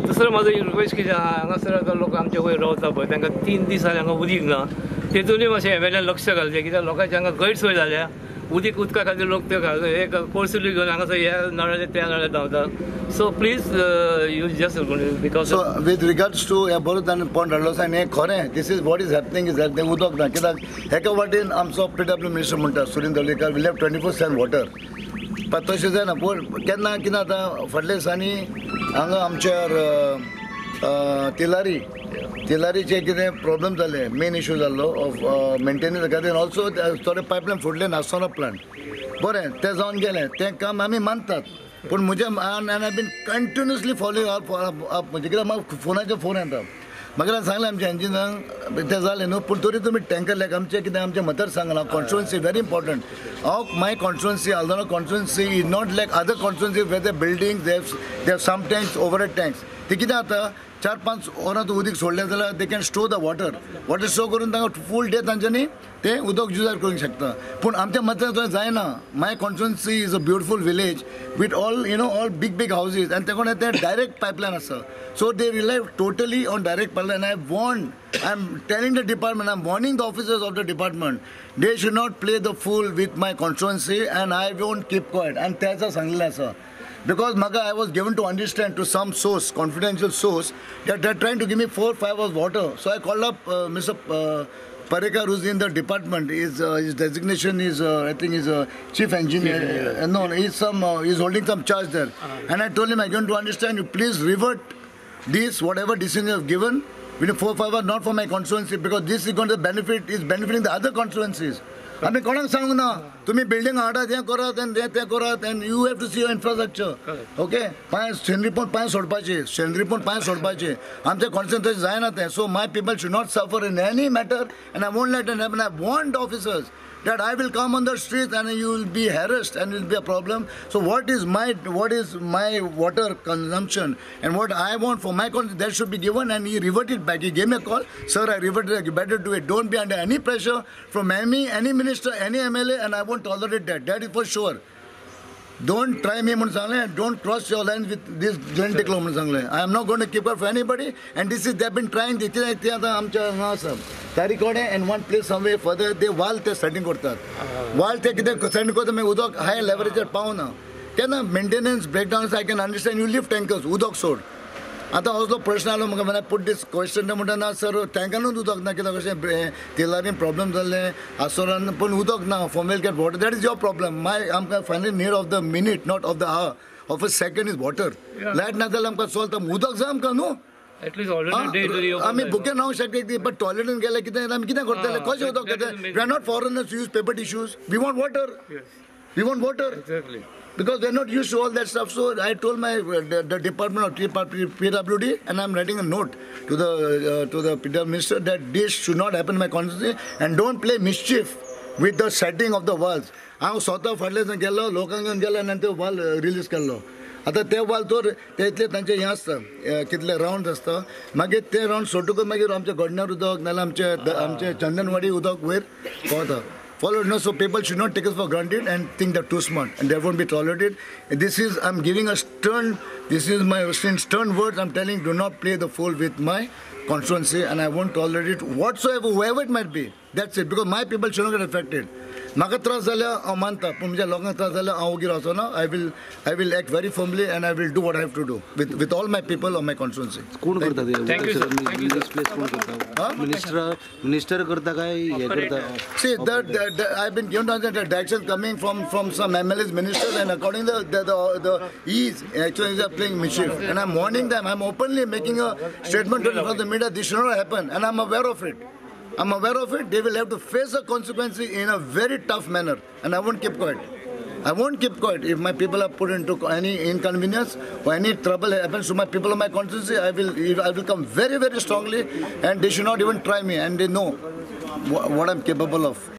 दुसरो म्हाजो रिक्वेस्ट कितें आहा, हांगासर आतां लोक आमचे वयर रावता पळय तांकां 3 दीस जाले हांगा उदीक ना, तेतूनय मातशें एम एल एन लक्ष घालचें कित्याक लोकांचे हांगा गैरसोय जाल्या. उदीक उदका खातीर लोक ते एक कोळसुली घेवन हांगासर ह्या नळ्याचे त्या नळ्यार धांवता. So please you just because so with regards to हे बरो ताणें पॉयंट हाडलो आसा आनी हें खरें, this is what is happening is तें उदक ना कित्याक एका वाटेन आमचो पीडब्ल्यू मिनिस्टर म्हणटा Sudin Dhavalikar will have 24/7 water, पण तशें जायना. पूण केन्ना कितें आतां फाटल्या दिसांनी हांगा आमच्या तिलारी तिलारीचे कितें प्रॉब्लम जाले, मेन इशू जाल्लो ऑफ मेंटेनन्स खातीर, ऑल्सो थोडे पायपलायन फुडले नासतना प्लांट, बरें तें जावन गेलें, तें काम आमी मानतात. पूण म्हजें I been continuously following up up म्हणजे कित्याक म्हाका फोनाचेर फोन येता, मागीर सांगलें आमच्या इंजिनियरांक तें जालें न्हू, पूण तरी तुमी टँकर लायक आमचें कितें आमचें मदर सांगलां कॉन्स्टिट्युएन्सी व्हेरी इम्पॉर्टंट. हांव my constituency Aldona constituency is not like other constituency where the building they have some tanks overhead tanks. ते कितें जाता 4-5 वरां उदीक सोडलें जाल्यार they can store the water, water store करून तांकां फूल डे तांच्यांनी तें उदक युजार करूंक शकता. पूण आमच्या मतान थंय जायना. My constituency is a beautiful village with all you know all big big houses आनी ते कोण तें डायरेक्ट पायपलायन आसा, so they rely totally on direct pipeline. I want, I am telling the department, I am warning the officers of the department, they should not play the fool with my constituency and I won't keep quiet. आनी तेचा सांगलेलें आसा because म्हाका I was given to understand to some source, confidential source, that they are trying to give me 4-5 hours water. So I called up Mister Parikar, who's in the department. His designation is I think is a chief engineer. No, he's some he's holding some charge there. And I told him, I going to understand you, please revert this whatever decision you have given within 4-5 hours, not for my constituency, because this is going to benefit, is benefiting the other constituencies. आमी कोणाक सांगूंक ना तुमी building हाडात, हें करात आनी तें करात, and you have to see your infrastructure. Okay, पांय शेंद्री पण पांय सोडपाचे, शेंद्री पण पांय सोडपाचे, आमच्या कॉन्स्टिट्युएन्सी तशें जायना तें. So my people should not suffer in any matter and I won't let it happen. I want officers that I will come on the street and you will be harassed and it will be a problem. So what is my water consumption and what I want for my consumption, that should be given. And he reverted back. He gave me a call, sir, I reverted back. You better do it. Don't be under any pressure from any minister, any MLA, and I won't tolerate that. That is for sure. Don't try me म्हणून सांगलें, don't cross your lines with this Glenn Ticlo म्हणून सांगलें. I am not going to keep up for anybody. And this is, they have been trying, ते आतां आमच्या हांगा आसा तारीकोडे and one place somewhere further, ते वाल ते सेटिंग करतात, वाल ते कितें सेटिंग करता, मागीर उदक हाय लेवलाचेर पावना. तेन्ना maintenance breakdown I can understand, you lift tankers, उदक सोड. आतां असलो प्रश्न आलो म्हाका, when I put this question म्हणटा ना सर टँकरानूच उदक ना, कित्याक कशें तेलारीन प्रॉब्लम जाल्लें आसोरान, पूण उदक ना, formal get water, that is your problem. My आमकां finally need of the minute, not of the hour, of a second is water. Light ना जाल्यार आमकां चलता, उदक जाय आमकां न्हू. आमी भुकेन रावंक शकता, बट टॉयलेटीन गेल्यार कितें आमी कितें करतले, कशें उदक घेतले? We are not foreigners to use paper tissues. We want water, we want water. Because they're not used to all that stuff. So I told my the department of PWD, and I'm writing a note to the PW minister that this should not happen in my constituency and don't play mischief with the setting of the valves. हांव स्वता फाटल्यान गेल्लो, लोकांक घेवन गेलो आनी ते वाल रिलीज केल्लो. आतां ते वाल तर ते तांचे हें आसता, कितले रावंड आसता, मागीर ते रावंड सोडटकूच मागीर आमच्या गोडण्यार उदक नाजाल्यार आमचे चंदनवाडी उदक वयर पावता. Follow, no, so people should not take us for granted and think they're too smart, and that won't be tolerated. This is, I'm giving a stern, this is my stern words, I'm telling, do not play the fool with my constituency, and I won't tolerate it whatsoever, whoever it might be. That's it, because my people should not get affected. म्हाका त्रास जाल्यार हांव मानता, पूण म्हज्या लोकांक त्रास जाल्यार हांव ओगी रावचो ना. I will act very firmly and I will do what I have to do with all my people of my constituency. कोण करता ते? कोण करता? मिनिस्टर करता काय हे करता? See, that I have been given the direction coming from some MLAs, ministers, and according the he is actually are playing mischief, and I am warning them. I am openly making a statement to the media, this should not happen, and I am aware of it. I'm aware of it. They will have to face the consequences in a very tough manner, and I won't keep quiet. I won't keep quiet. If my people are put into any inconvenience or any trouble happens to my people of my constituency, I will come very, very strongly, and they should not even try me, and they know what I'm capable of.